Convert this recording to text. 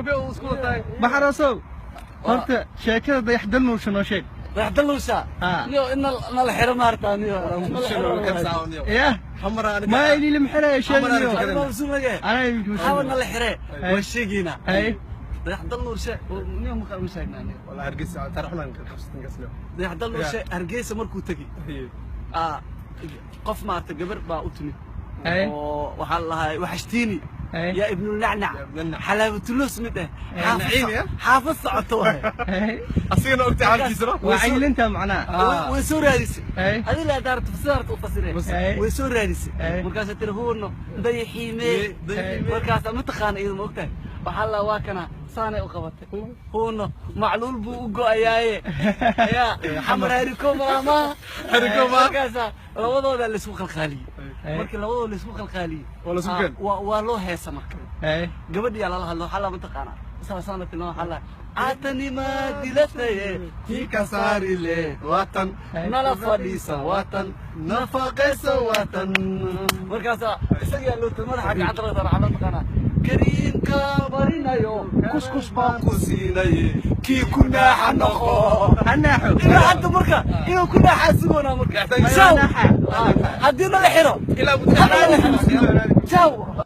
Nairobi oo isku wataay. Baxarasow, horta sheekada Dayaxdal Nuursha noo sheeg. Dayaxdal Nuursha? Ah. Niyo, in nala xiro maarta, niyo. Yah, ma ili maxay sheegniyo? Anaa idinka Xawa nala xire, waa sheegaynaa. Hay. Dayaxdal Nuursha, niyo, ma ma sheegnaa, niyo? Wallah Hargeysa taariikhdan ka qabsatin kaslo. Dayaxdal Nuursha Hargeysa markuu tegey, qof maarta gabar baa u timid oo waxaa la lahaa waxashtiini yaa ibnulnacnac xalaabatulus mid eh xaafad socoto waay. Asigana ogtay xaalkiisana. Waa caylinta macnaha. Way soo raadisay. Adii la daarto sidaarta u fasireen. Way soo raadisay. Markaasay tiri: "Huuno, dayaxiimee." Markaasaa ma taqaana iyadu, ma ogtahay? Waxaa la waa kana saanay u qabatay: "Huuno, macluul buu u go'ayaaye ayaa Xamar hariko malaamaha." Markaasaa labadooda laisku qalqaaliyey. Markii labadooda laisku qalqaaliyey, waa loo heesa. Marka gabadhiyaa lala hadlo, waxaa la ma taqaanaa saasaana tilmaama, waxaa la caatanima dilataye tii ka saarile waatan nala fadhiisa waatan nafaqaysa waatan. Markaasaa isagaa loo madaxa gacanta laga saara, waxaa loo taqaanaa kariimka barinayo, kuskus baan ku siinaye, kii ku naaxa noqo. Ha naaxo. Ilaa hadda marka inuu ku naaxaa sugoonaa. Marka ciao, haddii nala xiro, ciao.